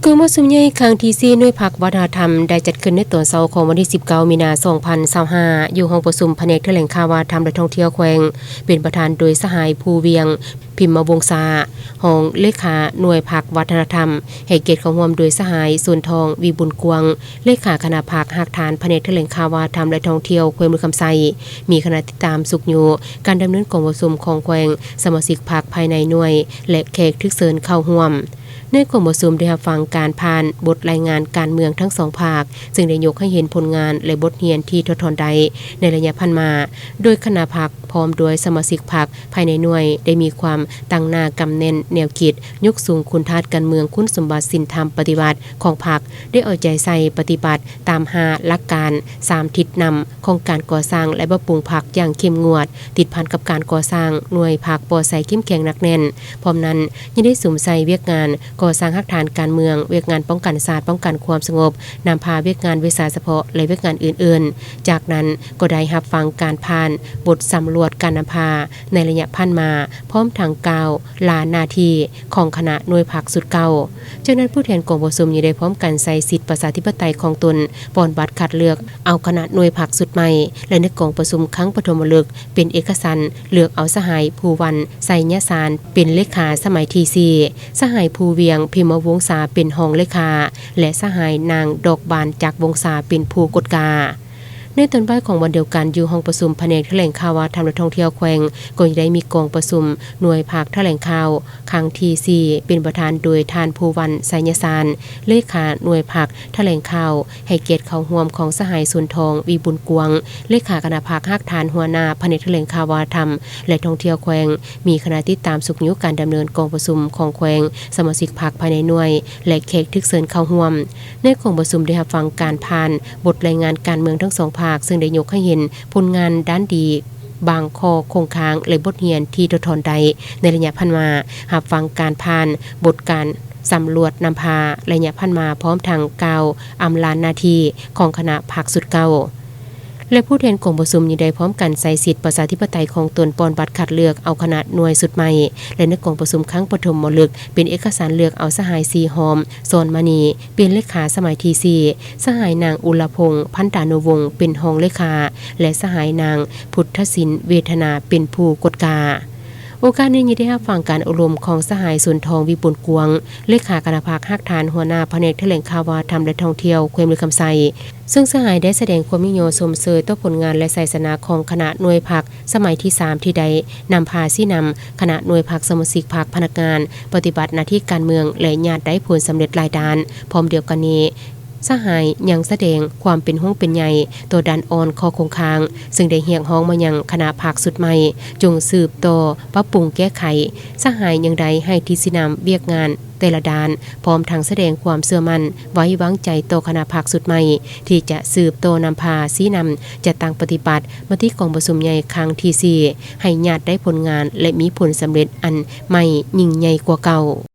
ກອງປະຊຸມໃຫຍ່ຄັ້ງທີສີ່ ໜ່ວຍພັກວັດທະນະທຳ ໄດ້ຈັດຂຶ້ນໃນຕອນເຊົ້າຂອງວັນທີສິບເກົ້າ ມີນາ ສອງພັນຊາວຫ້າ ຢູ່ຫ້ອງປະຊຸມພະແນກຖະແຫຼງຂ່າວວັດທະນະທຳ ແລະ ທ່ອງທ່ຽວແຂວງ, ເປັນປະທານໂດຍສະຫາຍ ພູວຽງ ພິມມະວົງສາ, ຮອງເລຂາໜ່ວຍພັກວັດທະນະທຳ, ໃຫ້ກຽດເຂົ້າຮ່ວມໂດຍສະຫາຍ ສົນທອງ ວິບຸນກວາງ, ເລຂາຄະນະພັກຮາກຖານພະແນກຖະແຫຼງຂ່າວວັດທະນະທຳ ແລະ ທ່ອງທ່ຽວແຂວງບໍລິຄຳໄຊ, ມີຄະນະຕິດຕາມຊຸກຍູ້ການດຳເນີນກອງປະຊຸມຂອງແຂວງ, ສະມາຊິກພັກພາຍໃນໜ່ວຍ ແລະ ແຂກຖືກເຊີນເຂົ້າຮ່ວມ. ໃນກອງປະຊຸມໄດ້ຮັບຟັງການຜ່ານບົດລາຍງານການເມືອງທັງສອງພາກ, ເຊິ່ງໄດ້ຍົກໃຫ້ເຫັນຜົນງານ ແລະ ບົດຮຽນທີ່ຖອດຖອນໄດ້ໃນໄລຍະຜ່ານມາ, ໂດຍຄະນະພັກ ພ້ອມດ້ວຍສະມາຊິກພັກພາຍໃນໜ່ວຍ ໄດ້ມີຄວາມຕັ້ງໜ້າກຳແໜ້ນແນວຄິດ, ຍົກສູງຄຸນທາດການເມືອງ, ຄຸນສົມບັດ, ສິນທຳປະຕິວັດຂອງພັກ, ໄດ້ເອົາໃຈໃສ່ປະຕິບັດຕາມຫ້າຫຼັກການ, ສາມທິດນຳຂອງການກໍ່ສ້າງ ແລະ ປັບປຸງພັກຢ່າງເຂັ້ມງວດ, ຕິດພັນກັບການກໍ່ສ້າງໜ່ວຍພັກປອດໃສເຂັ້ມແຂງໜັກແໜ້ນ. ພ້ອມນັ້ນ ຍັງໄດ້ສຸມໃສ່ວຽກງານກໍ່ສ້າງຮາກຖານການເມືອງ, ວຽກງານປ້ອງກັນຊາດ, ປ້ອງກັນຄວາມສະຫງົບ, ນຳພາວຽກງານວິຊາສະເພາະ ແລະ ວຽກງານອື່ນໆ. ຈາກນັ້ນກໍໄດ້ຮັບຟັງການຜ່ານບົດສຳຫຼວດການນຳພາໃນໄລຍະຜ່ານມາ, ພ້ອມທັງກ່າວລາໜ້າທີ່ຂອງຄະນະໜ່ວຍພັກຊຸດເກົ່າ. ຈາກນັ້ນຜູ້ແທນກອງປະຊຸມຍັງໄດ້ພ້ອມກັນໃຊ້ສິດປະຊາທິປະໄຕຂອງຕົນ, ປ່ອນບັດຄັດເລືອກເອົາຄະນະໜ່ວຍພັກຊຸດໃໝ່ ແລະ ໃນກອງປະຊຸມຄັ້ງປະຖົມມະລຶກ ເປັນເອກະສັນເລືອກເອົາສະຫາຍ ພູວັນ ໄຊຍະສານ ເປັນເລຂາສະໄໝທີສີ່, ສະຫາຍ ພູວຽງ ພິມມະວົງສາ ເປັນຮອງເລຂາ ແລະ ສະຫາຍ ນາງ ດອກບານ ຈັກວົງສາ ເປັນຜູ້ກວດກາ. ໃນຕອນບ່າຍຂອງວັນດຽວກັນ, ຢູ່ຫ້ອງປະຊຸມພະແນກຖະແຫຼງຂ່າວວັດທະນະທຳ ແລະ ທ່ອງທ່ຽວແຂວງ ກໍຍັງໄດ້ມີກອງປະຊຸມໜ່ວຍພັກຖະແຫຼງຂ່າວ ຄັ້ງທີສີ່ ເປັນປະທານໂດຍທ່ານ ພູວັນ ໄຊຍະສານ ເລຂາໜ່ວຍພັກຖະແຫຼງຂ່າວ, ໃຫ້ກຽດເຂົ້າຮ່ວມຂອງສະຫາຍ ສົນທອງ ວິບຸນກວາງ ເລຂາຄະນະພັກຮາກຖານ ຫົວໜ້າພະແນກຖະແຫຼງຂ່າວວັດທະນະທຳ ແລະ ທ່ອງທ່ຽວແຂວງ, ມີຄະນະຕິດຕາມຊຸກຍູ້ການດຳເນີນກອງປະຊຸມຂອງແຂວງ, ສະມາຊິກພັກພາຍໃນໜ່ວຍ ແລະ ແຂກຖືກເຊີນເຂົ້າຮ່ວມ. ໃນກອງປະຊຸມໄດ້ຮັບຟັງການຜ່ານບົດລາຍງານການເມືອງທັງສອງພາກ, ເຊິ່ງໄດ້ຍົກໃຫ້ເຫັນຜົນງານດ້ານດີ, ບາງຂໍ້ຄົງຄ້າງ ແລະ ບົດຮຽນທີ່ຖອດຖອນໄດ້ໃນໄລຍະຜ່ານມາ, ຮັບຟັງການຜ່ານບົດການສຳຫຼວດນຳພາໄລຍະຜ່ານມາ, ພ້ອມທັງກ່າວອຳລາໜ້າທີ່ຂອງຄະນະພັກຊຸດເກົ່າ ແລະ ຜູ້ແທນກອງປະຊຸມຍັງໄດ້ພ້ອມກັນໃຊ້ສິດປະຊາທິປະໄຕຂອງຕົນ, ປ່ອນບັດຄັດເລືອກເອົາຄະນະໜ່ວຍຊຸດໃໝ່ ແລະ ໃນກອງປະຊຸມຄັ້ງປະຖົມມະລຶກ ເປັນເອກະສັນເລືອກເອົາສະຫາຍ ສີຫອມ ສອນມະນີ ເປັນເລຂາສະໄໝທີສີ່, ສະຫາຍ ນາງ ອຸລະພົງ ພັນຕານຸວົງ ເປັນຮອງເລຂາ ແລະ ສະຫາຍ ນາງ ພຸດທະສິນ ເວທະນາ ເປັນຜູ້ກວດກາ. ໂອກາດນີ້ຍັງໄດ້ຮັບຟັງການໂອ້ລົມຂອງສະຫາຍ ສົນທອງ ວິບຸນກວາງ ເລຂາຄະນະພັກຮາກຖານ ຫົວໜ້າພະແນກຖະແຫຼງຂ່າວວັດທະນະທຳ ແລະ ທ່ອງທ່ຽວແຂວງບໍລິຄຳໄຊ, ເຊິ່ງສະຫາຍໄດ້ສະແດງຄວາມຍິນຍອມຊົມເຊີຍຕໍ່ຜົນງານ ແລະ ໄຊຊະນະຂອງຄະນະໜ່ວຍພັກສະໄໝທີສາມ ທີ່ໄດ້ນຳພາຊີ້ນຳຄະນະໜ່ວຍພັກ, ສະມາຊິກພັກ, ພະນັກງານປະຕິບັດໜ້າທີ່ການເມືອງ ແລະ ຍາດໄດ້ຜົນສຳເລັດຫຼາຍດ້ານ. ພ້ອມດຽວກັນນີ້, ສະຫາຍຍັງສະແດງຄວາມເປັນຫ່ວງເປັນໃຍຕໍ່ດ້ານອ່ອນຂໍ້ຄົງຄ້າງ, ເຊິ່ງໄດ້ຮຽກຮ້ອງມາຍັງຄະນະພັກຊຸດໃໝ່ ຈົ່ງສືບຕໍ່ປັບປຸງແກ້ໄຂ. ສະຫາຍຍັງໄດ້ໃຫ້ທິດຊີ້ນຳວຽກງານແຕ່ລະດ້ານ, ພ້ອມທັງສະແດງຄວາມເຊື່ອໝັ້ນໄວ້ວາງໃຈຕໍ່ຄະນະພັກຊຸດໃໝ່ ທີ່ຈະສືບຕໍ່ນຳພາຊີ້ນຳ ຈັດຕັ້ງປະຕິບັດມະຕິກອງປະຊຸມໃຫຍ່ຄັ້ງທີສີ່ ໃຫ້ຍາດໄດ້ຜົນງານ ແລະ ມີຜົນສຳເລັດອັນໃໝ່ຍິ່ງໃຫຍ່ກວ່າເກົ່າ.